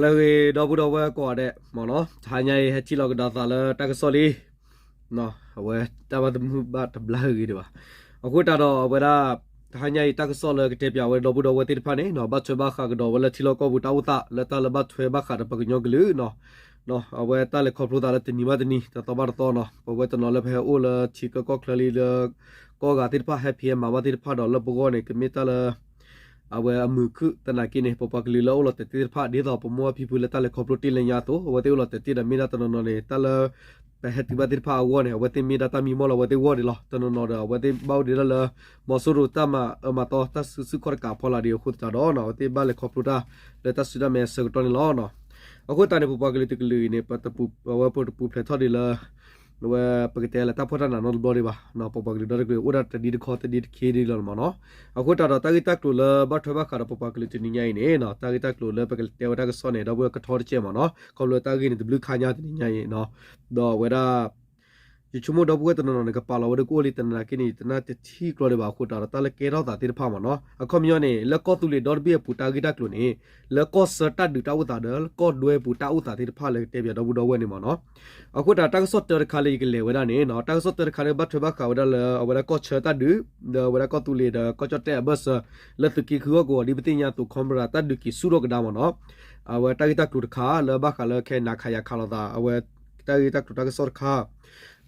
ဂ့ၤ ဒီပုၢ်ဒီဝဲၢ်ကိးဂၤဒဲးမ့ၢ်နီၤ, တဟါညါအံၤ ဟဲထံၣ်လိာ်ကဒီးသးလၢတၢ်ကစီၣ်လံ အဝဲတၢ်ဘၣ်သမုာ်ဘၣ်တဘျါဂ့ၤဒံးဘၣ်. အဃိသတးဒီးအဝဲဒၣ် တဟါညါအံၤ တၢ်ကစီၣ်လၢကတဲပၠးဝဲဒီပုၢ်ဒီဝဲၢ်သ့ၣ်တဖၣ်န့ၣ်နီၤ, ဘၣ်ထွဲဘၣ်ဃးကဒီးဝဲလၢထံလီၢ်ကီၢ်ပူၤတၢ်အိၣ်သး လၢတၢ်လၢဘၣ်ထွဲဘၣ်ဃးဒီးပှၤကညီကလုာ်နီၤ, အဝဲတၢ်လဲၤခီဖျိသးလၢတနံၤဘၣ်တနံၤ တသီဘၣ်တသီနီၤ, ပဝဲတနီၤလၢပဟဲအိၣ်လၢထံကီၢ်ကီၢ်ချၢလံလၢ ကီၢ်ဂၤသ့ၣ်တဖၣ် ဟဲဖံးဟဲမၤဘၣ်သ့ၣ်တဖၣ်ဒီး လၢပဂီၢ်န့ၣ် ကမ့ၢ်တၢ်လၢ အဝဲအမုာ်ခုၣ်သနာ်က့န့ၣ် ပပှၤကလုာ်လၢအိၣ်လီၤတဲာ်သ့ၣ်တဖၣ် ဒ်သိးပမိၢ်ပၢ်ဖံဖုလၢတၢ်လဲၤခီဖျိတ့ၢ်လၢညါအသိး အဝဲသ့ၣ်အိၣ်လီၤတဲာ်တ့ၢ်ဒီး မ့ၢ်ဒၣ်တနီၤနီၤန့ၣ် တၢ်လၢ ပဟဲတုၤဘၣ်သ့ၣ်တဖၣ်အဂီၢ်န့ၣ် အဝဲသ့ၣ်မ့ၢ်ဒၣ်တၢ်မံမီၢ်လၢအဝဲသ့ၣ်ဂီၢ်ဒံးလီၤ. တနီၤနီၤဒီး အဝဲသ့ၣ်ဘၣ်အိၣ်ဒံးဒၣ်လၢ မီၤစိရိၤတၢ်မၤအၢမၤသီ တၢ်စုဆူၣ်ခီၣ်တကးအဖီလာ်ဒံးအဃိသတးဒီး အဝဲသ့ၣ်ဘၣ်လဲၤခီဖျိတၢ်လၢတၢ်စုတၢ်မဲအဆၢကတီၢ်န့ၣ်လီၤ. အဃိသတးန့ၣ် ပပှၤကလုာ်တကလုာ်အံၤန့ၣ် ပတပူၤ အဝဲပတပူၤဖျဲးထီၣ်ဒံးလၢ အဝဲပကတဲလၢတၢ်ဖှီၣ်တၢ်နးနီတဘျီဒံးဘၣ်. ပပှၤကလုာ်ဒီတကလုာ်အိၣ်ဒၣ်တဒ်တခီတဒ်တခ့ဒံးလီၤမ့ၢ်နီၤ. အဃိသတးဒီး တၢ်ဂ့ၢ်တၢ်ကျိၤလၢဘၣ်ထွဲဘၣ်ဃးဒီးပပှၤကလုာ်တနံၤညါအံၤန့ၣ် တၢ်ဂ့ၢ်တၢ်ကျိၤလၢပကတဲဝဲတၢ်ကစီၣ်န့ၣ် ဒီပုၢ်ဝဲၢ်ကထီတကဲးမ့ၢ်နီၤ, ခီဖျိတၢ်ဂ့ၢ်န့ၣ် တဘျုးခါညါတနံၤညါအံၤနီၤ, ဒီးအဝဲဒၣ် ယဆိကမိၣ်ဒီပုၢ်ဝဲၢ်တနီၤနီၤန့ၣ် ကပာ်လီၤဝဲဒၣ်ကအိၣ်လံ တနာ်က့န့ၣ် ယတနၢ်တထံၣ်ကျီဒံးဘၣ်အဃိသတးဒီး တၢ်လၢကဲထီၣ်သးသ့ၣ်တဖၣ်မ့ၢ်နီၤ. အခီပညီန့ၣ် လၢကီၢ်သူလ့ၤဒီတဘ့ၣ်အပူၤတၢ်ဂ့ၢ်တၢ်ကျိၤန့ၣ် လၢကီၢ်ဆၢတၢ်ဒုးတၢ်အိၣ်သးဒီး လၢကီၢ်ဒွဲပူၤတၢ်အိၣ်သးသ့ၣ်တဖၣ်လၢကတဲပၠးဒီပုၢ်ဒီဝဲၢ်န့ၣ်မ့ၢ်နီၤ. အဃိသတးတၢ်ကစီၣ်တၢတခါလၢယကလဲၤဝဲဒၣ်န့ၣ်နီၤ, တၢ်ကစီၣ်တၢတခါလၢဘၣ်ထွဲဘၣ်ဃးဝဲဒၣ်လၢ အဝဲဒၣ်ကီၢ်ဆၢတၢ်ဒုး ဒီးအဝဲဒၣ်ကီၢ်သူလ့ၤဒီးကီၢ်ကၠီၣ်တဲၣ်အဘၢၣ်စၢၤ လၢသုးက့ဃုဟီၣ်ကဝီၤဒ်ပသ့ၣ်ညါအသိး Cobra တၢ်ဒုးက့ၤဆူၣ်ထီၣ်ကဒါမ့ၢ်နီၤ. အဝဲတၢ်ဂ့ၢ်တၢ်ကျိၤတခါ လၢဘၣ်ဃးလၢခဲနၤခးယၤခးလိာ်သး အဝဲတၢ်ဂ့ၢ်တၢ်ကျိၤတၢ်ကစီၣ်တခါ,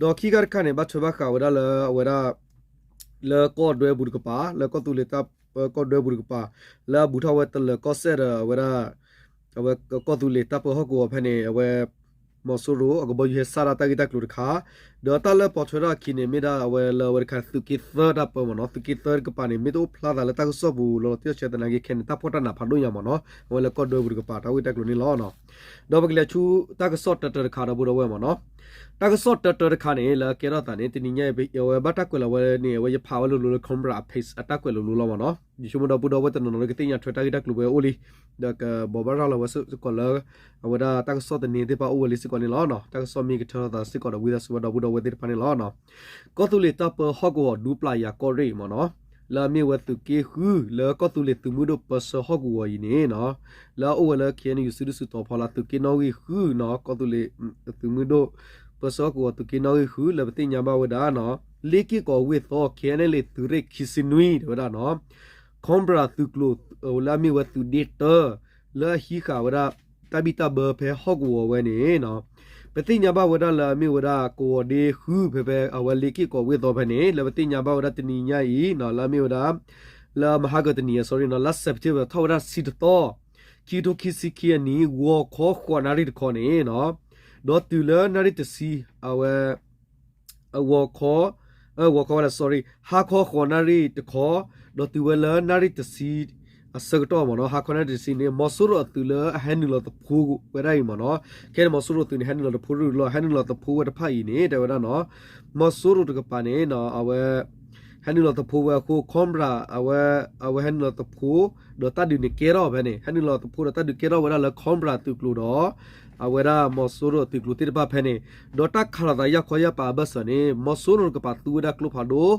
ဒီးခံခါတခါန့ၣ် ဘၣ်ထွဲဘၣ်ဃးဝဲဒၣ်လၢအဝဲဒၣ် လၢကီၢ်ဒွဲပူၤတကပၤ လၢကီၢ်သူလ့ၤတၢ် ကီၢ်ဒွဲပူၤတကပၤ လၢအဘူးထီၣ်ဝဲတလၢၤကီၢ်စဲၣ်ဒီးအဝဲဒၣ် အဝဲကီၢ်သူလ့ၤတၢ်ပၢဟီၣ်ကဝီၤဖဲန့ၣ် အဝဲ မီၤစိရိၤအကဘီယူၤဟဲစၢ်ဒၣ်တၢ်ဂ့ၢ်တၢ်ကျိၤတခါ, ဒီးတၢ်လၢပိာ်ထွဲထီၣ်အခံန့ၣ် မ့ၢ်ဒၣ်အဝဲလၢအဝဲတခါသုးက့သၢတၢ်ပၢမ့ၢ်နီၤ, သုးက့သၢတကပၤန့ၣ် မ့ၢ်တအိၣ်ဖျါသးလၢတၢ်ကစီၣ်ပူၤလီၤတံၢ်လီၤဆဲးသနာ်က့ ခဲန့ၣ် တၢ်ဖှီၣ်တၢ်နးဖးဒိၣ်ညါမ့ၢ်နီၤ, အဝဲလၢကီၢ်ဒွဲပူၤတကပၤတၢ်ဂ့ၢ်တၢ်ကျိၤန့ၣ်လီၤ. ဒီးပကလဲၤဆူတၢ်ကစီၣ်တၢတၢတခါဒီပုၢ်ဒီဝဲၢ်မ့ၢ်နီၤ, တၢ်ကစီၣ်တၢတၢတခါန့ၣ် လၢကဲထီၣ်သးန့ၣ် တနံၤညါအံၤ အဝဲဘၣ်တၢ်ကွဲးလီၤဝဲန့ၣ် အဝဲယဖးဝဲလိၤလိၤလၢ Cobra အ page အတၢ်ကွဲးလိၤလိၤလီၤမ့ၢ်နီၤ, ယဆိကမိၣ်ဒီပုၢ်ဒီဝဲၢ်တနီၤနီၤလၢကသ့ၣ်ညါထွဲတၢ်ဂ့ၢ်တၢ်ကျိၤဝဲအိၣ်လံ, ဒီးကဘိးဘၣ်ရၤလီၤဝဲစ့ၢ်ကီးလၢ အဝဲဒၣ်တၢ်ကစီၣ်သန့သ့ၣ်တဖၣ်အိၣ်ဝဲလံစ့ၢ်ကီးန့ၣ်လီၤ. တၢ်ကစီၣ်မ့ၢ်ကထၢထီၣ်သးစ့ၢ်ကီးဒီးဝံသးစူၤဝဲဒီပုၢ်ဒီဝဲၢ်သ့ၣ်တဖၣ်န့ၣ်လီၤ. ကီၢ်သူလ့ၤတၢ်ပၢဟီၣ်ကဝီၤဒူပျၢ်ယၤကီၢ်ရ့ၣ်မ့ၢ်နီၤ, လၢအမ့ၢ်ဝဲသုးက့ဃု လၢကီၢ်သူလ့ၤသုးမုၢ်ဒိၣ်ပၢဆှၢဟီၣ်ကဝီၤအံၤန့ၣ်နီၤ, လၢအအိၣ်ဝဲလၢ KNU စုဒုၣ်စုတီၤဖီလာ် သုးက့နီၣ်ဂံၢ်ဃုနီၤ, ကီၢ်သူလ့ၤသုးမုၢ်ဒိၣ် ပၢဆှၢဟီၣ်ကဝီၤသုးက့နီၣ်ဂံၢ်ဃု လၢပသ့ၣ်ညါဘၣ်ဝဲဒၣ်နီၤ, လ့က့ၢ်ကီးဝ့ၢ်သီ KNLA သုးရ့ၣ်ခံဆံနွံတဲဝဲဒၣ်နီၤ, Cobra သုးကျိၤ လၢအမ့ၢ်ဝဲသုးဒ့တၢ လၢအဟံးဃာ်ဝဲဒၣ် တၢ်ဘံၣ်တၢ်ဘၢဖဲဟီၣ်ကဝီၤဝဲန့ၣ်နီၤ, ပသ့ၣ်ညါဘၣ်ဝဲဒၣ်လၢအမ့ၢ်ဝဲဒၣ် ကဝီၤဒ့ဃုဖဲဖဲအဝဲလ့က့ၢ်ကီးဝ့ၢ်သီဖဲန့ၣ် လၢပသ့ၣ်ညါဘၣ်ဝဲဒၣ်တနံၤညါအံၤနီၤ, လၢအမ့ၢ်ဝဲဒၣ် လၢမဟါကတနံၤ sorry နီၤ, လါ September ထီၣ်ဝဲဒၣ်တဆံတသီ ခံကထိခံဆံခံအနံၣ် ဂီၤခီဃိးနၣ်ရံၣ်တခီန့ၣ်နီၤ, ဒီးတုၤလၢနၣ်ရံၣ်တဆံ အဝဲ ဂီၤခီ ဂီၤခီဝဲဒၣ် sorry ဟါခီဃိးနၣ်ရံၣ်တခီ, ဒီးတုၤဝဲလၢနၣ်ရံၣ်တဆံ အဆၢကတီၢ်မ့ၢ်နီၤ, ဟါခီနၣ်ရံၣ်တဆံန့ၣ် မီၤစိရိၤအသုးလၢအဟဲနုာ်လီၤသဖှိဝဲဒၣ်အံၤမ့ၢ်နီၤ, ခဲန့ၣ် မီၤစိရိၤအသုးန့ၣ် ဟဲနုာ်လီၤသဖှိရူၢ်လီၤ, ဟဲနုာ်လီၤသဖှိဝဲတဖၣ်အံၤန့ၣ် တဲဝဲဒၣ်နီၤ, မီၤစိရိၤတကပၤန့ၣ်နီၤ အဝဲ ဟဲနုာ်လီၤသဖှိဝဲအဃိ Cobra အဝဲ အဝဲဟဲနုာ်လီၤသဖှိ ဒီးတၢ်ဒုးန့ၣ်ကဲထီၣ်ဖဲန့ၣ် ဟဲနုာ်လီၤသဖှိဒီးတၢ်ဒုးကဲထီၣ်ဝဲဒၣ်လၢ Cobra သုးကျိၤဒီး အဝဲဒၣ်မီၤစိရိၤအသုးကျိၤသ့ၣ်တဖၣ်ဖဲန့ၣ်, ဒီးတၢ်ခးလိာ်သးယၢ်ခီယၢ်ပၤအဘၢၣ်စၢၤန့ၣ် မီၤစိရိၤတကပၤသူဝဲဒၣ်ကျိဖးဒိၣ်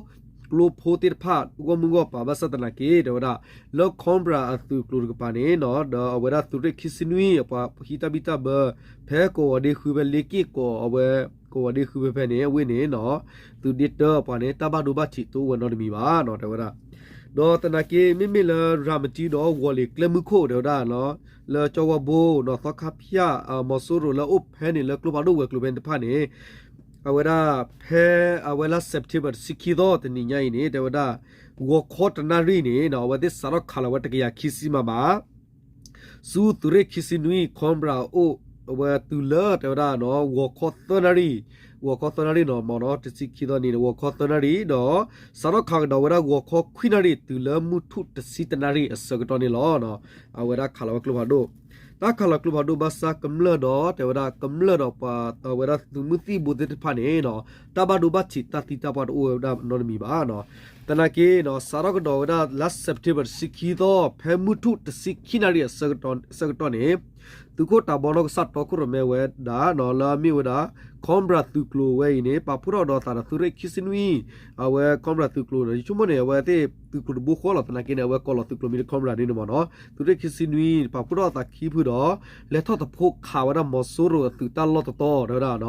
ကျိဖိသ့ၣ်တဖၣ် ဂီၢ်မုၢ်ဂီၢ်ပၤဘၣ်ဆၣ်သနာ်က့ တဲဝဲဒၣ် လၢ Cobra အသုးကျိၤတကပၤန့ၣ်နီၤ ဒီးအဝဲဒၣ်သုးရ့ၣ်ခံဆံနွံ အပှၤဟံးတၢ်ဘံၣ်တၢ်ဘၢ ဖဲကဝီၤဒ့ဃုဖဲလ့က့ၢ်ကီး အဝဲ ကဝီၤဒ့ဃုဖဲဖဲန့ၣ် အဝ့ၢ်န့ၣ်နီၤ သုးဒ့တၢအပှၤန့ၣ် တၢ်ဘၣ်ဒိဘၣ်ထံးတအိၣ်ဝဲနီတမံၤဘၣ်နီၤ တဲဝဲဒၣ် ဒီးသနာ်က့ မ့မ့ၢ်လၢရၤမတံဒီးဝီၤလ့ၤကျဲမုၢ်ခိၣ်တဲဝဲဒၣ်နီၤ, လၢကၠီဝါဘိနီၤ သီခါဖၠၣ် မီၤစိရိၤလၢအိၣ်ဖဲန့ၣ် လၢကျိဖးဒိၣ်ဝဲၤကျိၤဖဲန့ၣ်တဖၣ်န့ၣ် အဝဲဒၣ် ဖဲအဝဲလါ September တဆံခံသီတနံၤညါအံၤန့ၣ် တဲဝဲဒၣ် ဂီၤခီတနၣ်ရံၣ်န့ၣ်နီၤ အဝဲသ့ၣ်စးထီၣ်ခးလီၤဝဲတကယၤခံဆံ မမ ဆူသုးရ့ၣ်ခံဆံနွံ Cobra အိၣ် အဝဲတုၤလၢတဲဝဲဒၣ်နီၤ ဂီၤခီသၢနၣ်ရံၣ်, ဂီၤခီသၢနၣ်ရံၣ်နီၤ မ့ၢ်နီၤ တဆံခံသီန့ၣ် ဂီၤခီသၢနၣ်ရံၣ်ဒီး စးထီၣ်ခးကဒီးဝဲဒၣ်ဂီၤခီခွံနၣ်ရံၣ် တုၤလၢမုၢ်ထူၣ်တဆံတနၣ်ရံၣ်အဆၢကတီၢ်န့ၣ်လီၤ. အဝဲဒၣ်ခးလီၤဝဲကျိဖးဒိၣ်, တၢ်ခးလီၤကျိဖးဒိၣ်ဘၣ်ဆၣ်ကမျၢၢ်ဒီး တဲဝဲဒၣ်ကမျၢၢ်ဒီးပှၤ အဝဲဒၣ်သုးမုၢ်သံၣ်ဘိသ့ၣ်တဖၣ်န့ၣ်နီၤ တၢ်ဘၣ်ဒိဘၣ်ထံးတၢ်သံတၢ်ပှၢ်တအိၣ်ဝဲဒၣ်နီတမံၤဘၣ်နီၤ. သနာ်က့ စးထီၣ်ကဒီးဝဲဒၣ်လါ September တဆံခံသီ ဖဲမုၢ်ထူၣ်တဆံခံနၣ်ရံၣ်အဆၢကတီၢ်န့ၣ် သုးခိၣ်တၢ်ဘီနီၢ်ကစၢ်တီခိၣ်ရိၣ်မဲဝဲဒၣ် လၢအမ့ၢ်ဝဲဒၣ် Cobra သုးကျိၤဝဲအံၤန့ၣ် ပာ်ဖှိၣ်ထီၣ်ကဒီးအသးဒီးသုးရ့ၣ်ခံဆံနွံ အဝဲ Cobra သုးကျိၤန့ၣ် ယဆိကမိၣ်န့ၣ် အဝဲသ့ၣ်သုးကျိၤတဘိဃီလီၤ. သနာ်က့န့ၣ် အဝဲကိးလီၤသုးကျိၤမ့ၢ် Cobra ဒ်န့ၣ်မ့ၢ်နီၤ သုးရ့ၣ်ခံဆံနွံ ပာ်ဖှိၣ်ထီၣ်အသးခံဖုဒီး လဲၤထီၣ်သဖှိၣ်ခးဝဲဒၣ်မီၤစိရိၤအသုးတၢ်လီၢ်တတီၤ တဲဝဲဒၣ်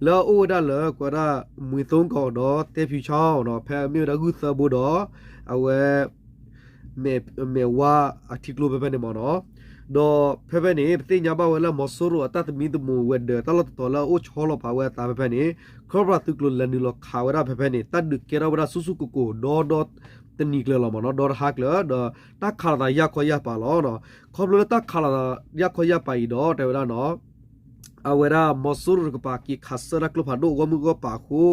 လၢအအိၣ်ဝဲဒၣ်လၢ ကွဲးဒၣ် မွေသုံးကော်ဒီး သဲဖြူချောင်း ဖဲအမ့ၢ်ဝဲဒၣ်ဂုၢ်သၢဘိဒီး အဝဲ မဲာ်ဝါအထံကျိဖဲဖဲန့ၣ်မ့ၢ်နီၤ. ဒီးဖဲဖဲန့ၣ် ပသ့ၣ်ညါဘၣ်ဝဲလၢမီၤစိရိၤအတၢ်သမံသမိးဝဲၤဒၢး တၢ်လီၢ်တတီၤလၢအအိၣ်ဆီလီၤပာ်ဝဲအသးဖဲဖဲန့ၣ် Cobra သုးကျိၤလဲၤနုာ်လီၤခးဝဲဒၣ်ဖဲဖဲန့ၣ် တၢ်ဒုးကဲထီၣ်ဝဲဒၣ်ဆူၣ်ဆူၣ်ကိၢ်ကိၢ် ဒီဒီတနံၤကျၢၤလီၤမ့ၢ်နီၤ ဒီတဟါကျၢၤ ဒီးတၢ်ခးလိာ်သးယၢ်ခီယၢ်ပာ်လီၤ. ခီဖျိလၢတၢ်ခးလိာ်သးယၢ်ခီယၢ်ပာ်အံၤဒီး တဲဝဲဒၣ်နီၤ အဝဲဒၣ်မီၤစိရိၤတကပၤက့ၤခးဆၢတၢ်ကျိဖးဒိၣ်အဂီၢ်မုၢ်အဂီၢ်ပာ်အဃိ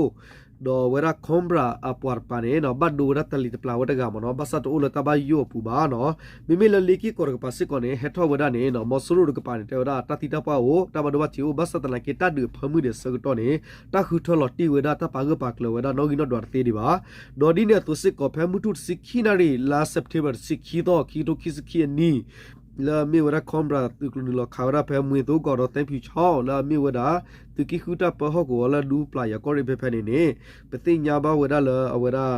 ဒီးအဝဲဒၣ် Cobra အပှၤတပၤန့ၣ်နီၤ ဘၣ်ဒိဝဲဒၣ်တၢ်လံၤတပျၢ်ဝဲတဂၤမ့ၢ်နီၤ ဘၣ်ဆၣ်တအိၣ်လၢတၢ်ဘၣ်ယိၣ်အပူၤဘၣ်နီၤ. မ့မ့ၢ်လၢလ့က့ၢ်ကီၢ်တကပၤစ့ၢ်ကီးန့ၣ် ဟဲထီၣ်ဝဲဒၣ်န့ၣ် မီၤစိရိၤတကပၤန့ၣ် တဲဝဲဒၣ်တၢ်သံတၢ်ပှၢ်အိၣ် တၢ်ဘၣ်ဒိဘၣ်ထံးအိၣ် ဘၣ်ဆၣ်သနာ်က့တၢ်ဒုးအဖၢမုၢ်ဒံးအဆၢကတီၢ်န့ၣ် တၢ်ဃုထၢလီၤတံၢ်ဝဲဒၣ် တၢ်ပာ်ဂၢၢ်ပာ်ကျၢၤဝဲဒၣ်နီၣ်ဂံၢ်နီၣ်ဒွးတသ့ဒံးဘၣ်. ဒီးဒ်န့ၣ်အသိးစ့ၢ်ကီး ဖဲမုၢ်ထူၣ်တဆံခံနၣ်ရံၣ် လါ September တဆံခံသီ ခံကထိခံဆံခံအနံၣ် လၢအမ့ၢ်ဝဲဒၣ် Cobra သုးကျိၤနုာ်လီၤခးဝဲဒၣ်ဖဲမွေသုံးကော်ဒီး သဲဖြူချောင်း လၢအမ့ၢ်ဝဲဒၣ် သုးက့ဃုတၢ်ပၢဟီၣ်ကဝီၤလၢဒူပျၢ်ယၤကီၢ်ရ့ၣ်ဖဲဖဲန့ၣ်န့ၣ် ပသ့ၣ်ညါဘၣ်ဝဲဒၣ်လၢအဝဲဒၣ်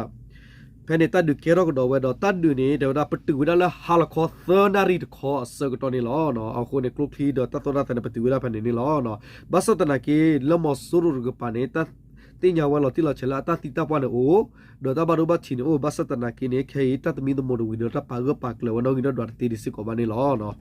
ဖဲန့ၣ်တၢ်ဒုးကဲထီၣ်ကဒီးဝဲဒီး တၢ်ဒုးန့ၣ် တဲဝဲဒၣ်ပတုာ်ဝဲဒၣ်လၢဟါလီၤခီသၢနၣ်ရံၣ်တခီအဆၢကတီၢ်န့ၣ်လီၤ. အဃိန့ၣ် ကျိချံဒီးတၢ်သိၣ်တၢ်သီန့ၣ် ပတုာ်ဝဲဒၣ်ဖဲန့ၣ်န့ၣ်လီၤ. ဘၣ်ဆၣ်သနာ်က့ လၢမီၤစိရိၤတကပၤန့ၣ် တၢ်သ့ၣ်ညါဝဲလီၤတံၢ်လီၤဆဲးလၢအတၢ်သံတၢ်ပှၢ်န့ၣ်အိၣ် ဒီးတၢ်ဘၣ်ဒိဘၣ်ထံးန့ၣ်အိၣ် ဘၣ်ဆၣ်သနာ်က့န့ၣ် ခဲအံၤ တၢ်သမံသမိးတဝံၤဒီးတၢ်ပာ်ဂၢၢ်ပာ်ကျၢၤဝဲနီၣ်ဂံၢ်နီၣ်ဒွးတသ့ဒံးစ့ၢ်ကီးဘၣ်န့ၣ်လီၤ.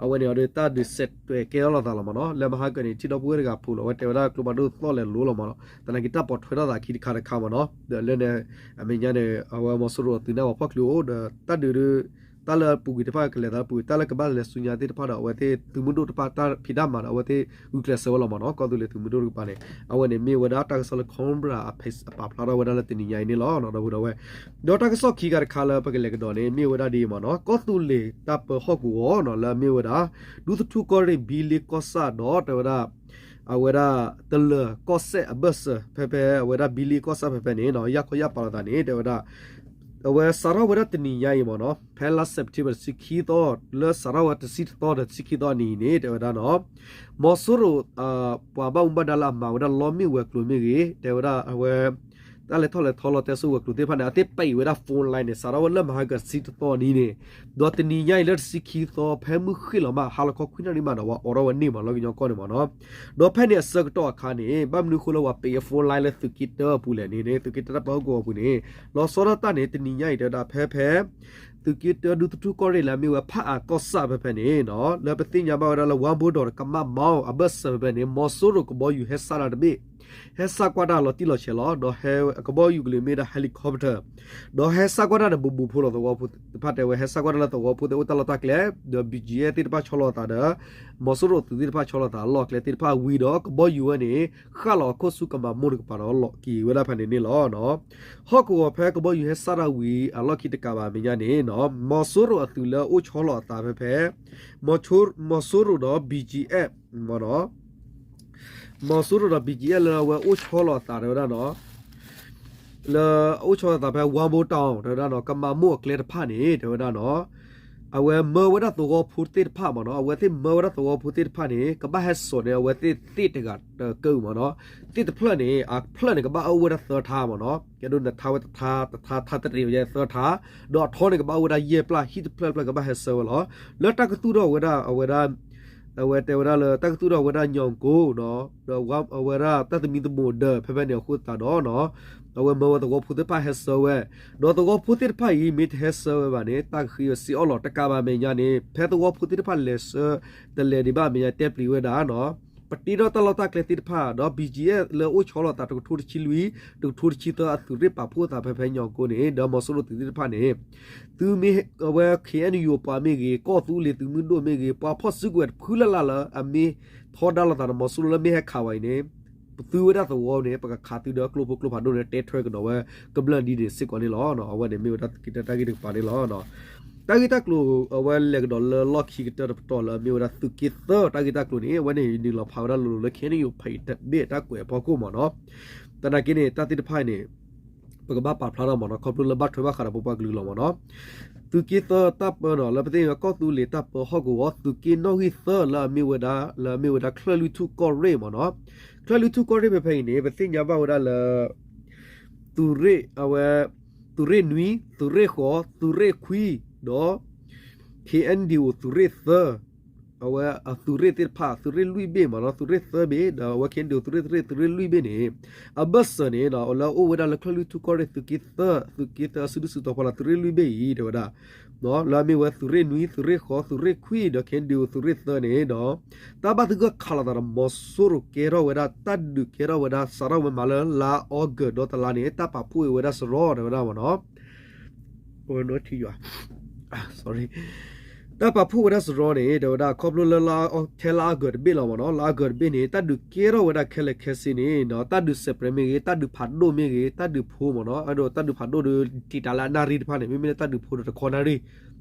အဝဲန့ၣ်ဒီးတၢ်ဒုးစဲးတွဲးကဲထီၣ်လိာ်သးလီၤမ့ၢ်နီၤ. လၢမဟါကၢန့ၣ် ထံၣ်ဒီပုၢ်ဝဲၢ်တဂၤဖိးလီၤဝဲ တဲဝဲဒၣ်ကျိဖးဒိၣ်သီၣ်လဲၤလိၤလီၤမ့ၢ်နီၤ. သနာ်က့တၢ်ပိာ်ထွဲထီၣ်သးခံတခါတခါမ့ၢ်နီၤ. ဒီးလၢန့ၣ် အမဲာ်ညါန့ၣ် အဝဲမီၤစိရိၤအသုးန့ၣ်ပှၤဖီၣ်ချုးအိၣ်ဒီး တၢ်ဒုးဒီး တၢ်လၢပူၤကွံာ်တဖၣ်ကလဲၤသးပူၤ တၢ်လၢကဘၣ်လဲၤဆူညါသ့ၣ်တဖၣ်ဒီး အဝဲသ့ၣ်သုးမုၢ်ဒိၣ်တဖၣ်တၢ်ဖံးတၢ်မၤဒီး အဝဲသ့ၣ်ဂုာ်ကျဲးစၢးဝဲလီၤမ့ၢ်နီၤ. ကီၢ်သူလ့ၤသုးမုၢ်ဒိၣ်တကပၤန့ၣ် အဝဲန့ၣ်မ့ၢ်ဝဲဒၣ်တၢ်ကစီၣ်လၢ Cobra အပာ်ဖျါထီၣ်ဝဲဒၣ်လၢတနံၤညါအံၤန့ၣ်လီၤ ဒီပုၢ်ဒီဝဲၢ်. ဒီးတၢ်ကစီၣ်ခံခါတခါလၢပကလဲၤကဒီးန့ၣ် မ့ၢ်ဝဲဒၣ်ဒ်အံၤမ့ၢ်နီၤ. ကီၢ်သူလ့ၤတၢ်ပၢဟီၣ်ကဝီၤနီၤ လၢအမ့ၢ်ဝဲဒၣ် ဒူသထူၣ်ကီၢ်ရ့ၣ် ဘံလ့ကီၢ်ဆၣ်ဒီး တဲဝဲဒၣ် အဝဲဒၣ်တလၢၤကီၢ်စဲၣ်အဘၢၣ်စၢၤ ဖဲဖဲအဝဲဒၣ်ဘံလ့ကီၢ်ဆၣ်ဖဲဖဲန့ၣ်နီၤ ယၢ်ခီယၢ်ပာ်လီၤသးန့ၣ် တဲဝဲဒၣ် အဝဲစးထီၣ်ဝဲဒၣ်တနံၤညါအံၤမ့ၢ်နီၤ ဖဲလါ September တဆံခံသီ လၢစးထီၣ်ဝဲတဆံတသီဒီးတဆံခံသီအနံၤန့ၣ် တဲဝဲဒၣ်နီၤ မီၤစိရိၤ ပှၤဘၣ်မူဘၣ်ဒါလၢအမၤဝဲဒၣ်လီမ့ၣ်ဝဲၤကျိၤမ့ၢ်ဂ့ၤ တဲဝဲဒၣ်အဝဲ တၢ်လဲၤထီၣ်လဲၤထီလီၤတဲစိဝဲၤကျိၤသ့ၣ်တဖၣ်န့ၣ် အသ့ၣ်ပံးဝဲဒၣ် phone line န့ၣ် စးထီၣ်ဝဲလၢမဟါကၢတဆံတသီနံၤန့ၣ် ဒီးတနံၤညါအံၤလၢတဆံခံသီ ဖဲမုၢ်ဃ့ၢ်လီၤမး ဟါလီၤခီခွံနၣ်ရံၣ်မးဒီး ပှၤအိးထီၣ်ဝဲန့ၣ်မး လီၢ်ကညီကီၢ်န့ၣ်မ့ၢ်နီၤ. ဒီးဖဲန့ၣ်အဆၢကတီၢ်အခါန့ၣ် ဘၣ်မနုၤအဃိလၢပှၤပံးအ phone line လၢသုးက့တၢအပူၤလဲၣ်န့ၣ် သုးက့တၢ်တၢ်ပၢဟီၣ်ကဝီၤအပူၤန့ၣ် လီၤဆီဒၣ်တၢ်န့ၣ် တနံၤညါအံၤတဲဝဲဒၣ်ဖဲဖဲ သုးက့တၢဒူသထူၣ်ကီၢ်ရ့ၣ်လၢအမ့ၢ်ဝဲဖးအၤကီၢ်ဆၣ်ဖဲဖဲန့ၣ်နီၤ လၢပသ့ၣ်ညါဘၣ်ဝဲဒၣ်လၢ ဝါဘိဒီးကမၣ်မီအဘၢၣ်စၢၤဖဲဖဲန့ၣ် မီၤစိရိၤကဘီယူၤဟဲစးတၢ်တဘ့ၣ် ဟဲစးကွၢ်တၢ်လီၤတံၢ်လီၤဆဲးလီၤ ဒီးဟဲကဘီယူၤကလုာ်မ့ၢ်ဒၣ် helicopter ဒီးဟဲစးကွၢ်တၢ်ဒီးဘူးဘူးဖိလီၤသဝီဖိသ့ၣ်တဖၣ်တဲဝဲ ဟဲစးကွၢ်တၢ်လၢသဝီဖိသ့ၣ်အိၣ်တၢ်လီၢ်တၢ်ကျဲ ဒီး ဘီၣ်ကၠံၣ်အဲၣ် သ့ၣ်တဖၣ်ဆီလီၤအသးဒီး မီၤစိရိၤအသုးသ့ၣ်တဖၣ်ဆီလီၤအသးအလီၢ်အကျဲသ့ၣ်တဖၣ်ဝံၤဒီး ကဘီယူၤဝဲန့ၣ် ဃၣ်လီၤအခိၣ်ဆူကမၤမိၢ်တကပၤဒီးလီၤက့ၤဝဲဒၣ်ဖဲန့ၣ်န့ၣ်လီၤ. ဟီၣ်ကဝီၤဖဲကဘီယူၤဟဲစးတၢ်ဝံၤအလီၢ်ခံတကးဘၣ်အမဲာ်ညါန့ၣ် မီၤစိရိၤအသုးလၢအအိၣ်ဆီလီၤအသးဖဲဖဲ မီၤစိရိၤဒီး ဘီၣ်ကၠံၣ်အဲၣ် မီၤစိရိၤဒီး ဘီၣ်ကၠံၣ်အဲၣ် လၢအဝဲအိၣ်ဆီလီၤအသးတဲဝဲဒၣ်နီၤ လၢအအိၣ်ဆီလီၤအသးဖဲ ဝါဘိတီၣ် တဲဝဲဒၣ်နီၤ ကမၤမိၢ်အကျဲတဖၣ်န့ၣ် တဲဝဲဒၣ်နီၤ အဝဲမၢဝဲဒၣ်သဝီဖိသ့ၣ်တဖၣ်မ့ၢ်နီၤ အဝဲသ့ၣ်မၢဝဲဒၣ်သဝီဖိသ့ၣ်တဖၣ်န့ၣ် ကဘၣ်ဟဲစိာ်န့ၢ် အဝဲသ့ၣ်သ့ၣ်တဂၤတကၢအုၣ်မ့ၢ်နီၤ သ့ၣ်တဖျၢၣ်န့ၣ် အဖျၢၣ်န့ၣ် ကဘၣ်အီၣ်ဝဲဒၣ်သၢထါမ့ၢ်နီၤ ကဲဒိးနထါဝဲတထါ တထါ ထါတရံးဝဲသၢထါ ဒီးအထီန့ၣ် ကဘၣ်အီၣ်ဝဲဒၣ်ယဲၢ်ပျၢ် ဟံၣ်တဖျၢၣ်တဖျၢၣ် ကဘၣ်ဟဲဆၢဝဲလီၤ လၢတၢ်ကသူၣ်ထီၣ်ဝဲဒၣ် အဝဲဒၣ် အဝဲတဲဝဲဒၣ်လၢ တၢ်ကသူၣ်ထီၣ်ဝဲဒၣ်ညီၣ်ကိၣ်နီၤ ဒီးအဝဲဒၣ်တၢ်သမံသမိးဒၢး ဖဲဖဲန့ၣ်အဃိသတးဒီးနီၤ အဝဲမၢဝဲသဝီဖိသ့ၣ်တဖၣ်ဟဲဆၢဝဲ ဒီးသဝီဖိသ့ၣ်တဖၣ်အံၤ မ့ၢ်တဟဲဆၢဝဲဘၣ်န့ၣ် တၢ်ကဃ့ဝဲစ့အီၣ်လီၤ တကးဘၣ်မဲာ်ညါန့ၣ် ဖဲသဝီဖိသ့ၣ်တဖၣ်လဲၤဆၢ တလဲၤဒံးဘၣ်အမဲာ်ညါ တဲပျံၤဝဲဒၣ်နီၤ ပတ့ထီၣ်တၢ်လီၢ်တၢ်ကျဲသ့ၣ်တဖၣ် ဒီး ဘီၣ်ကၠံၣ်အဲၣ် လၢအိၣ်ဆီလီၤသးတကထိတဆံလွံၢ် တကထိတဆံသၢ အသုးရ့ၣ်ပာ်ဖှိၣ်သးဖဲဖဲညီၣ်ကိၣ်န့ၣ် ဒီးမီၤစိရိၤသုးသ့ၣ်တဖၣ်န့ၣ် သုမ့ၢ်အဝဲ ခ့ၣ်အဲၣ်ယူၣ် ပှၤမ့ၢ်ဂ့ၤ ကီၢ်သူလ့ၤသုးမုၢ်ဒိၣ်မ့ၢ်ဂ့ၤ ပှၤဖီၣ်စုကဝဲၤတဖုလၢ်လၢ်လၢ အမ့ၢ်ထီဒါလိာ်သးဒီးမီၤစိရိၤလၢမ့ၢ်ဟဲခးဝဲအံၤန့ၣ် ပသုဝဲဒၣ်သဝီန့ၣ် ပကခးသုဒီးကျိဖိကျိဖးဒိၣ်န့ၣ် တဲထွဲကဒီးဝဲကမျၢၢ်ဒ်န့ၣ်စ့ၢ်ကီးန့ၣ်လီၤ. အဝဲန့ၣ်မ့ၢ်ဝဲဒၣ်သုးက့တၢတၢ်ဂ့ၢ်တကပၤန့ၣ်လီၤ. တၢ်ဂ့ၢ်တၢ်ကျိၤအဝဲလဲၤကဒီးလၢလီၢ်ခံကတၢၢ်တပတီၢ်လၢအမ့ၢ်ဝဲဒၣ်သုးက့သၢတၢ်ဂ့ၢ်တၢ်ကျိၤန့ၣ် အဝဲန့ၣ်နုာ်လီၤဖးဝဲဒၣ်လိၤလိၤလၢ ခ့ၣ်အဲၣ်ယူၣ် ဖဲအံၤတဘ့ၣ်တၢ်ကွဲးအဖီခိၣ်မ့ၢ်နီၤ. သနာ်က့န့ၣ် တၢ်သ့ၣ်တဖၣ်အံၤန့ၣ် ပကဘၣ်ပာ်ဖျါထီၣ်မ့ၢ်နီၤ ခီဖျိလၢဘၣ်ထွဲဘၣ်ဃးဒီးပပှၤကလုာ်လီၤမ့ၢ်နီၤ. သုးက့သၢတၢ်ပၢနီၤ လၢပသ့ၣ်ညါကီၢ်သူလ့ၤတၢ်ပၢဟီၣ်ကဝီၤ သုးက့နီၣ်ဂံၢ်သၢလၢအမ့ၢ်ဝဲဒၣ် လၢအမ့ၢ်ဝဲဒၣ်ချၢၣ်လွံၢ်ထူၣ်ကီၢ်ရ့ၣ်မ့ၢ်နီၤ. ချၢၣ်လွံၢ်ထူၣ်ကီၢ်ရ့ၣ်ဖဲဖဲအံၤန့ၣ် ပသ့ၣ်ညါဘၣ်ဝဲဒၣ်လၢ သုးရ့ၣ် အဝဲ သုးရ့ၣ်နွံ သုးရ့ၣ်ဃိး သုးရ့ၣ်ခွံ ဒီး ခ့ၣ်အဲၣ်ဒိၣ် သုးရ့ၣ်သၢ အဝဲအသုးရ့ၣ်သ့ၣ်တဖၣ် သုးရ့ၣ်လွံၢ်ဘ့ၣ်မ့ၢ်နီၤ သုးရ့ၣ်သၢဘ့ၣ် ဒီးအဝဲခ့ၣ်အဲၣ်ဒိၣ် သုးရ့ၣ်သၢ သုးရ့ၣ်လွံၢ်ဘ့ၣ်န့ၣ် အဘၢၣ်စၢၤန့ၣ် လၢအအိၣ်ဝဲဒၣ်လၢချၢၣ်လွံၢ်ထူၣ်ကီၢ်ရ့ၣ်သုးက့သၢ သုးက့သၢအစုဒုၣ်စုတီၤဖီလာ် သုးရ့ၣ်လွံၢ်ဘ့ၣ်အံၤ တဲဝဲဒၣ် လၢအမ့ၢ်ဝဲသုးရ့ၣ်နွံ သုးရ့ၣ်ဃိး သုးရ့ၣ်ခွံ ဒီးခ့ၣ်အဲၣ်ဒိၣ်သုးရ့ၣ်သၢန့ၣ်ဒီး တၢ်ဘၣ်သဂၢၢ်ခးလိာ်သးဒီး မီၤစိရိၤကဲထီၣ်ဝဲဒၣ် တၢ်ဒုးကဲထီၣ်ဝဲဒၣ် စးထီၣ်ဝဲမးလၢ လါအီကူးဒီတလါန့ၣ် တၢ်ပာ်ဖှိၣ်အီၤဝဲဒၣ်စရီ တဲဝဲဒၣ်မ့ၢ်နီၤ တၢ်ပာ်ဖှိၣ်ဝဲဒၣ်စရီန့ၣ် တဲဝဲဒၣ် ခီဖျိလၢ ထဲလါအီကူးတဘ့ၣ်လီၤမ့ၢ်နီၤ လါအီကူးတဘ့ၣ်န့ၣ် တၢ်ဒုးကဲထီၣ်ဝဲဒၣ်ခဲလၢာ်ခဲဆ့န့ၣ် တၢ်ဒုးစဲးပြဲးမ့ၢ်ဂ့ၤ တၢ်ဒုးဖးဒိၣ်မ့ၢ်ဂ့ၤ တၢ်ဒုးဖိမ့ၢ်နီၤ အဲၣ်ဒိးတၢ်ဒုးဖးဒိၣ်ဒီး တံာ်တာ်လၢအနၣ်ရံၣ်တဖၣ်န့ၣ် မ့မ့ၢ်လၢတၢ်ဒုးဖိဒီးတခီနၣ်ရံၣ်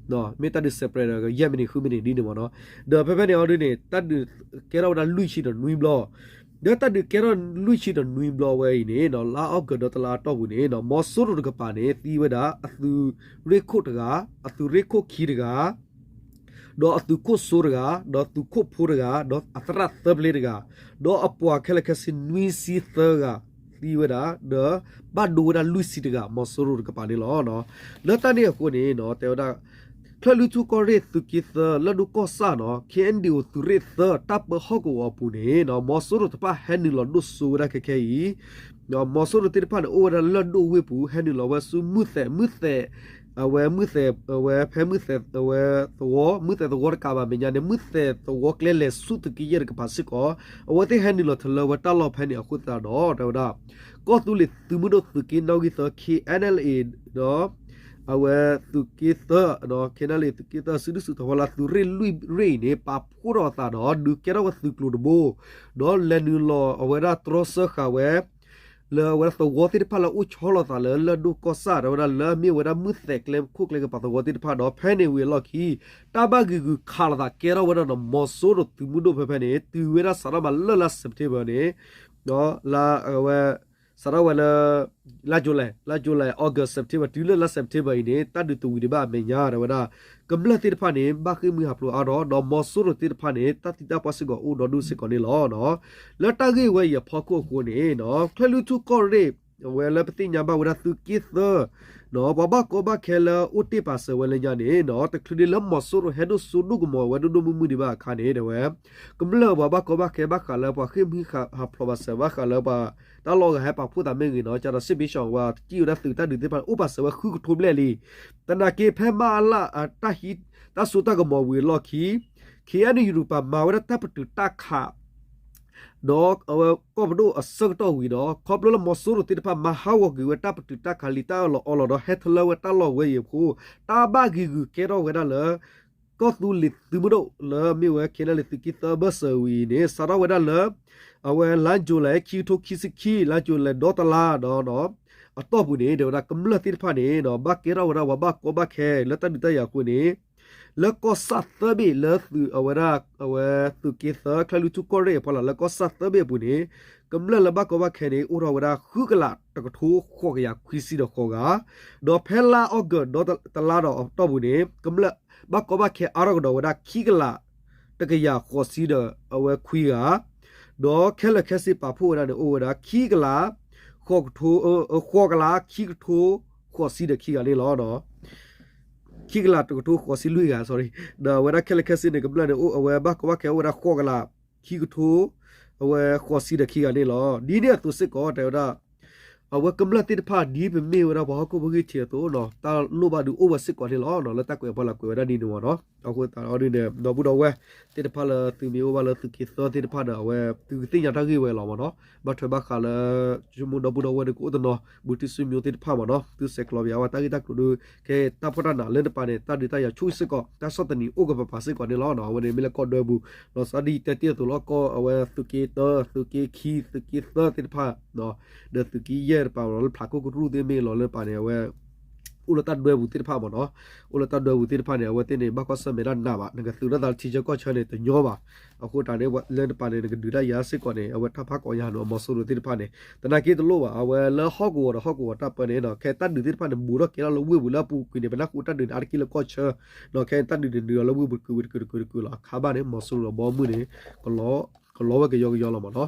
မ့ၢ်တၢ်ဒုးစဲးပြဲးဒီး ယဲၢ်မံးနံး ဃုမံးနံးဒ်န့ၣ်မ့ၢ်နီၤ ဒီးဖဲဖဲန့ၣ်အီၤဒ်န့ၣ် တၢ်ဒုးကဲထီၣ်ဝဲဒၣ်လွံၢ်ဆံဒီးနွံဘျီ ဒီးတၢ်ဒုးကဲထီၣ်လွံၢ်ဆံဒီးနွံဘျီဝဲအံၤန့ၣ် လါအီကူးဒီတလါအတီၢ်ပူၤန့ၣ် မီၤစိရိၤတကပၤန့ၣ် သံဝဲဒၣ် အသုးရ့ၣ်ခိၣ်တဂၤ အသုးရ့ၣ်ခိၣ်ခံတဂၤ ဒီးအသုးခိၣ်စိတဂၤ ဒီးသုးခိၣ်ဖိတဂၤ ဒီးအသရၣ်သၢပျ့တဂၤ ဒီးအပှၤခဲလၢာ်ခဲဆ့နွံဆံသၢဂၤ သံဝဲဒၣ် ဒီးဘၣ်ဒိဝဲဒၣ်လွံၢ်ဆံတဂၤ မီၤစိရိၤတကပၤန့ၣ်လီၤ. လၢတၢ်န့ၣ်အဃိန့ၣ် တဲဝဲဒၣ် ချၢၣ်လွံၢ်ထူၣ်ကီၢ်ရ့ၣ်သုးက့သၢ လၢၢ်ဒိၣ်ကီၢ်ဆၣ်နီၤ ခ့ၣ်အဲၣ်ဒိၣ်သုးရ့ၣ်သၢ တၢ်ပၢဟီၣ်ကဝီၤအပူၤန့ၣ် မီၤစိရိၤတဖၣ်ဟဲနုာ်လီၤဒိၣ်စိဝဲဒၣ်ခဲခဲအံၤ မီၤစိရိၤသ့ၣ်တဖၣ်န့ၣ် အိၣ်ဝဲဒၣ်လၢၢ်ဒိၣ်ဝ့ၢ်ပူၤ ဟဲနုာ်လီၤဝဲဆူမုၢ်သဲး မုၢ်သဲး အဝဲမုၢ်သဲး အဝဲဖဲမုၢ်သဲး အဝဲသဝီ မုၢ်သဲးသဝီတကးဘၣ် မဲာ်ညါန့ၣ် မုၢ်သဲးသဝီကျဲလဲၤဆူသုးက့ယဲၢ်တကပၤစ့ၢ်ကီး အဝဲသ့ၣ်ဟဲနုာ်လီၤထီၣ်လၢဝဲတၢ်လီၢ်ဖဲန့ၣ်အဃိသတးဒီး တဲဝဲဒၣ် ကီၢ်သူလ့ၤသုးမုၢ်ဒိၣ်သုးက့နီၣ်ဂံၢ်သၢ ခ့ၣ်အဲၣ်အဲလ်အ့ ဒီး အဝဲသုးက့သၢ ခ့ၣ်အဲၣ်အဲလ်အ့ သုးက့သၢ စုဒုၣ်စုတီၤဖီလာ် သုးရ့ၣ်လွံၢ်ရ့ၣ်အံၤန့ၣ် ပာ်ဖှိၣ်ထီၣ်အသးဒီး ဒုးကဲထီၣ်ဝဲသုးကျိၤတဘိ ဒီးလဲၤနုာ်လီၤအဝဲဒၣ်တြီဆၢဃာ်ဝဲ လၢအဝဲဒၣ်သဝီသ့ၣ်တဖၣ်လၢအအိၣ်ဆီလီၤသးလၢလၢၢ်ဒိၣ်ကီၢ်ဆၣ် တဲဝဲဒၣ်လၢအမ့ၢ်ဝဲဒၣ်မုၢ်သဲးကျဲခိၣ်ကျဲကပၤသဝီသ့ၣ်တဖၣ်ဒီး ဖဲန့ၣ်ဝံၤအလီၢ်ခံ တၢ်ဘၣ်ဂံာ်ဂုာ်ခးလိာ်သးကဲထီၣ်ဝဲဒၣ်ဒီး မီၤစိရိၤသုးမုၢ်ဒိၣ်ဖဲဖဲန့ၣ် တုၤဝဲဒၣ်စးထီၣ်မးလၢလါစဲးပထ့ဘၢၣ်န့ၣ် လါအဝဲ စးထီၣ်ဝဲလၢ လါကၠူလဲၣ် လါကၠူလဲၣ် August September တုၤလၢလါစဲးပထ့ဘၢၣ်အံၤန့ၣ် တၢ်ဒုးတဝံၤဒံးဘၣ်အမဲာ်ညါ တဲဝဲဒၣ် ကမျၢၢ်သ့ၣ်တဖၣ်န့ၣ် ဘၣ်ဃ့ၢ်မှံဟးဖျိးအါထီၣ် ဒီးမီၤစိရိၤသ့ၣ်တဖၣ်န့ၣ် တၢ်သံတၢ်ပှၢ်စ့ၢ်ကီးအိၣ်ဒီဒူၣ်စ့ၢ်ကီးန့ၣ်လီၤ. လၢတၢ်ဂ့ၢ်ဝဲအံၤအဖီခိၣ်အဃိန့ၣ် ချၢၣ်လွံၢ်ထူၣ်ကီၢ်ရ့ၣ် အဝဲလၢပသ့ၣ်ညါဘၣ်ဝဲဒၣ်သုးက့သၢ ပှၤဘၣ်ကီဘၣ်ခဲလၢအိၣ်တ့ၢ်ပာ်စၢၤဝဲလၢညါန့ၣ် တချုးဒံးလၢမီၤစိရိၤဟဲဒိၣ်စိဒိၣ်ကမီၤဝဲဒိၣ်ဒိၣ်မုၢ်မုၢ်ဒံးဘၣ်အခါန့ၣ် တဲဝဲ ကမျၢၢ်ပှၤဘၣ်ကီဘၣ်ခဲဘၣ်ဃးလၢပှၤဃ့ၢ်မှံဟးဖျိးဘၣ်စၢၤဘၣ်ဃးလၢပှၤ တၢ်လီၢ်ဂၤဟဲပာ်ဖှိၣ်သးမ့ၢ်ဂ့ၤနီၤ ကဒီးစ့ၣ်ဘ့ၣ်ဆှီဝဲ စံၣ်ဝဲဒၣ်သုးတၢ်ဒုးသ့ၣ်တဖၣ်န့ၣ် အိၣ်ပာ်စၢၤဝဲဃုကထိဘျဲၣ်လံ. သနာ်က့ဖဲမၤအလၣ်အတၢ်ဟံး တၢ်စိတၢ်ကမီၤဝံၤအလီၢ်ခံ ခ့ၣ်အဲၣ်ယူရူပၤမၤဝဲဒၣ်တၢ်ပတုာ်တၢ်ခး ဒီးအဝဲကီၢ်ပဒိၣ်အဆၢကတီၢ်ဝံၤဒီး ခီဖျိလၢမီၤစိရိၤသ့ၣ်တဖၣ်မၤဟးဂီၤကွံာ်ဝဲတၢ်ပတုာ်တၢ်ခးလံာ်တၢ်အၢၣ်လီၤအီလီၤဒီးဟဲထီၣ်လၢဝဲတၢ်လီၢ်ဝဲအံၤအဃိ တၢ်ဘၣ်ဂံာ်ဂုာ်ကဲထီၣ်ဝဲဒၣ်လၢ ကီၢ်သူလ့ၤသုးမုၢ်ဒိၣ်လၢမ့ၢ်ဝဲ ခ့ၣ်အဲၣ်ဒိၣ်သုးက့သၢဘၢၣ်စၢၤဝံၤအံၤန့ၣ် စးထီၣ်ဝဲဒၣ်လၢ အဝဲလါကၠူလဲၣ် ခံကထိခံဆံခံ လါကၠူလဲၣ်ဒီတလါဒီး အတီၢ်ပူၤန့ၣ် တဲဝဲဒၣ်ကမျၢၢ်သ့ၣ်တဖၣ်န့ၣ် ဘၣ်ကဲထီၣ်ဝဲဒၣ်ပှၤဘၣ်ကီဘၣ်ခဲလၢတၢ်ဒုးတၢ်ယၤအဃိန့ၣ် လၢကီၢ်ဆၣ်သၢဘ့ၣ်လၢသုးအဝဲဒၣ် အဝဲသုးက့သၢ ချၢၣ်လွံၢ်ထူၣ်ကီၢ်ရ့ၣ်အဖီလာ် လၢကီၢ်ဆၣ်သၢဘ့ၣ်အပူၤန့ၣ် ကမျၢၢ်လၢဘၣ်ကီဘၣ်ခဲန့ၣ် အိၣ်ထီၣ်ဝဲဒၣ်ဃုကလးတကထိဃိးကယၤခွံဆံဒီးဃိးဂၤ ဒီးဖဲလါအီကူးဒီတလါဒီးအတီၢ်ပူၤန့ၣ် ကမျၢၢ်ဘၣ်ကီဘၣ်ခဲအါထီၣ်ကဒီးဝဲဒၣ်ခံကလးတကယၤဃိးဆံဒီးအဝဲခွံဂၤ ဒီးခဲလၢာ်ခဲဆ့ပာ်ဖှိၣ်ဝဲဒၣ်န့ၣ် အိၣ်ဝဲဒၣ်ခံကလး ဃိးကထိ ဃိးကလး ခံကထိဃိးဆံဒီးခံဂၤန့ၣ်လီၤ. ခံကလးတကထိဃိးဆံလွံၢ်ဂၤ sorry ဒီးအဝဲဒၣ်ခဲလၢာ်ခဲဆ့န့ၣ် ကမျၢၢ်န့ၣ် အိၣ်အဝဲဘၣ်ကီဘၣ်ခဲအိၣ်ဝဲဒၣ်ဃိးကလး ခံကထိ အဝဲဃိးဆံဒီးခံဂၤန့ၣ်လီၤ. ဒ်န့ၣ်အသိးစ့ၢ်ကီး တဲဝဲဒၣ် အဝဲကမျၢၢ်သ့ၣ်တဖၣ် ဒ်ပမ့ၢ်ဝဲဒၣ်ပှၤဟီၣ်ခိၣ်ဖိဂံၢ်ထံးအသိးနီၤ တၢ်လိၣ်ဘၣ်ဒုးအိၣ်ဝဲစ့ၢ်ကီးန့ၣ်လီၤ. လၢတၢ်ကွဲးအဖီလာ်ကွဲးဝဲဒၣ်ဒ်န့ၣ်မ့ၢ်နီၤ. အဃိသတးဒီးဒ်န့ၣ် ဒီပုၢ်ဒီဝဲၢ်သ့ၣ်တဖၣ်လၢသုမ့ၢ်အိၣ်ဘၣ်လၢသုးက့သၢသ့ၣ်တဖၣ်ဒီး အဝဲသုကသ့ၣ်ညါတၢ်ဂ့ၢ်ဝဲလီၤမ့ၢ်နီၤ. ဘၣ်ထွဲဘၣ်ဃးလၢ ဆိကမိၣ်ဒီပုၢ်ဒီဝဲၢ်ဒုးကအိၣ်တနီၤ ဘူးထံၣ်စုမျိုးသ့ၣ်တဖၣ်မ့ၢ်နီၤ သုဆဲးကျိးပယါဝဲတၢ်ဂ့ၢ်တၢ်ကျိၤဒုး ကဲတၢ်ဖှီၣ်တၢ်နးလၢတပၤန့ၣ် တၢ်ဒုးတၢ်ယၤဆူၣ်စ့ၢ်ကီး တၢ်ဆီၣ်သနံးအိၣ်ကပၤပၤစ့ၢ်ကီးန့ၣ်လီၤ. အဝဲန့ၣ်မ့ၢ်လၢကီၢ်ဒွဲပူၤ လီၤစးဒ်တဲတ့ၢ်အသိးလီၤ ကီၢ်အဝဲသုးက့တၢ သုးက့ခံ သုးက့သၢသ့ၣ်တဖၣ် ဒီးသုးက့ယဲၢ်တပၤလီၤ လၢဖျးခိၣ်ကရူၢ်သ့ၣ်မ့ၢ်လီၤလၢတပၤန့ၣ် အဝဲ အိၣ်လၢတၢ်ဒွဲပူၤသ့ၣ်တဖၣ်မ့ၢ်နီၤ, အိၣ်လၢတၢ်ဒွဲပူၤသ့ၣ်တဖၣ်န့ၣ် အဝဲသ့ၣ်န့ၣ် ဘၣ်ကွၢ်ဆၢၣ်မဲာ်တၢ်နးဘၣ်, နကသုးထီၣ်သးလၢထံဆၢကီၢ်ဆၢန့ၣ် တညီဘၣ်. အဃိတၢ်န့ၣ် လၢနပာ်န့ၣ် နကဒုးတၢ်ယၤစ့ၢ်ကီးန့ၣ် အဝဲတၢ်ဖးကီးညါနီၤ မီၤစိရိၤသ့ၣ်တဖၣ်န့ၣ် သနာ်က့တလိၣ်ဘၣ်, အဝဲလၢဟီၣ်ကဝီၤဒီးဟီၣ်ကဝီၤတၢ်ပၢန့ၣ်နီၤ, ခဲတၢ်ဒုးသ့ၣ်တဖၣ်န့ၣ် ဘူးထီၣ်ကဲထီၣ်လၢဝ့ၢ်ပူၤလၢအပူၤကွံာ်န့ၣ် ပနၢ်ဟူတၢ်ဒုးန့ၣ် အါတက့ၢ်လၢကီၢ်ဆၢ ဒီးခဲတၢ်ဒုးန့ၣ်နုာ်လီၤလၢဝ့ၢ်ပူၤတကုာ်ဝံၤတကုာ်တကုာ်တကုာ်လီၤ. အခါဘၣ်န့ၣ် မီၤစိရိၤဒီးဘီမုၢ်န့ၣ် ကလီဝဲကယီကယီလီၤမ့ၢ်နီၤ.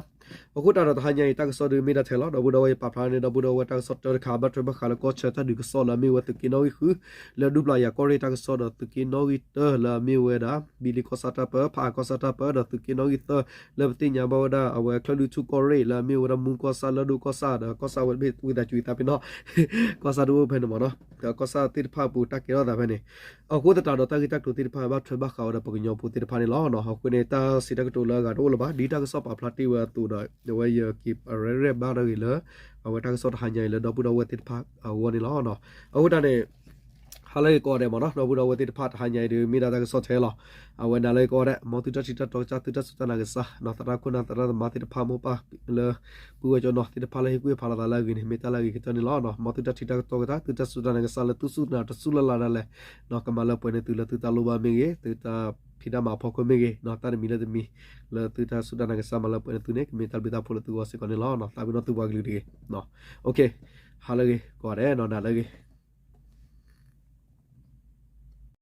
အဃိတၢ်ဒီးတဟါညါအံၤ တၢ်ကစီၣ်ဒုးမ့ၢ်ဒၣ်ထဲလီၤ. ဒီပုၢ်ဒီဝဲၢ်ပာ်ဖျါန့ၣ် ဒီပုၢ်ဒီဝဲၢ်တၢ်ကစီၣ်တၢတခါ ဘၣ်ထွဲဘၣ်ဃးလၢကီၢ်ဆၢတၢ်ဒုးကစီၣ်လၢအမ့ၢ်ဝဲသုးက့နီၣ်ဂံၢ်ဃု လၢဒူပျၤယၤကီၢ်ရ့ၣ်တၢ်ကစီၣ်ဒီးသုးက့နီၣ်ဂံၢ်တၢလၢအမ့ၢ်ဝဲဒၣ် ဘံလံကီၢ်ဆၣ်တၢ်ပၢ ဖးအါကီၢ်ဆၣ်တၢ်ပၢ ဒီးသုးက့နီၣ်ဂံၢ်သၢ လၢပသ့ၣ်ညါဘၣ်ဝဲဒၣ်အဝဲချၢၣ်လွံၢ်ထူၣ်ကီၢ်ရ့ၣ်လၢအမ့ၢ်ဝဲဒၣ်မူကီၢ်ဆၣ် လၢဒိၣ်ကီၢ်ဆၣ် ဒီးကီၢ်ဆၣ်ဝဲတဘ့ၣ်ဝံသးစူၤသးဖဲနီၤ ကီၢ်ဆၣ်တအိၣ်ဖဲန့ၣ်မ့ၢ်နီၤ, ဒီးကီၢ်ဆၣ်သ့ၣ်တဖၣ်အပူၤတၢ်ကဲထီၣ်သးဖဲန့ၣ် အဃိသတးဒီးတၢ်ဂ့ၢ်တၢ်ကျိၤသ့ၣ်တဖၣ် ဘၣ်ထွဲဘၣ်ဃးဝဲဒီးပှၤကညီဖိသ့ၣ်တဖၣ်န့ၣ်လီၤ. အဃိန့ၣ် တၢ်စံးတၢ်ကတိၤလၢအဂၤတအိၣ်လၢၤဘၣ်, ဒ်တၢ်ကစီၣ်ပာ်ဖျါတ့ၢ်ဝဲအသိးဒီး အဝဲယက့ၤရဲၣ်ရဲၣ်ဘၣ်တၢ်ဂ့ၢ်လၢ အဝဲတၢ်ကစီၣ်တဟါညါအံၤလၢဒီပုၢ်ဒီဝဲၢ်သ့ၣ်တဖၣ်အဂီၢ်န့ၣ်လီၤ. အဃိတၢ်န့ၣ် ဟါလၢအဂ့ၤကိးဂၤဒဲးမ့ၢ်နီၤ, ဒီပုၢ်ဒီဝဲၢ်သ့ၣ်တဖၣ် တဟါညါအံၤဒုး မ့ၢ်ဒၣ်တၢ်ကစီၣ်ထဲလီၤ. အဝဲနၤလၢအဂ့ၤကိးဂၤဒဲး မ်သုတၢ်ထံၣ်တၢ်တီကစၢ် သုတၢ်စူၢ်တၢ်နာ်ကစၢ် သရၣ်ခိၣ်နၢ်သရၣ်သမါသ့ၣ်တဖၣ်မိၢ်ပၢ်လၢ ပုၢ်ဝဲၢ်ကၠီနီၤသ့ၣ်တဖၣ်လၢဟ့ၣ်ကူၣ်ဟ့ၣ်ဖးလိာ်သးလၢအဂ့ၤန့ၣ် မ့ၢ်တၢ်လၢအဂ့ၤကတၢၢ်န့ၣ်လီၤ. မ်သုတၢ်ထံၣ်တၢ်ကတီၤကစၢ် သုတၢ်စူၢ်တၢ်နာ်ကစၢ်လၢသုစူၢ်တၢ်နာ်တစူၢ်လၢ်လၢ်ဒၣ်လဲာ် ကမၤလၢပှဲၤန့ၢ်သုလၢသုတၢ်လိၣ်ဘၣ်မ့ၢ်ဂ့ၤ သုတၢ်ဖံးတၢ်မၤအဖီခိၣ်မ့ၢ်ဂ့ၤ တၢ်တမံၤလၢတမံၤ လၢသုတၢ်စူၢ်တၢ်နာ်ကစၢ်မၤလၢပှဲၤန့ၢ်သုန့ၣ် ကမ့ၢ်တၢ်ဘျုးတၢ်ဖှိၣ်လၢသုဂီၢ်စ့ၢ်ကီးန့ၣ်လီၤ. သးပ့ၤနီၣ်သုပှၤကလုာ်တဂ့ၤ. ဟါလၢအဂ့ၤကိးဂၤဒဲးနီၤ နၤလၢအဂ့ၤ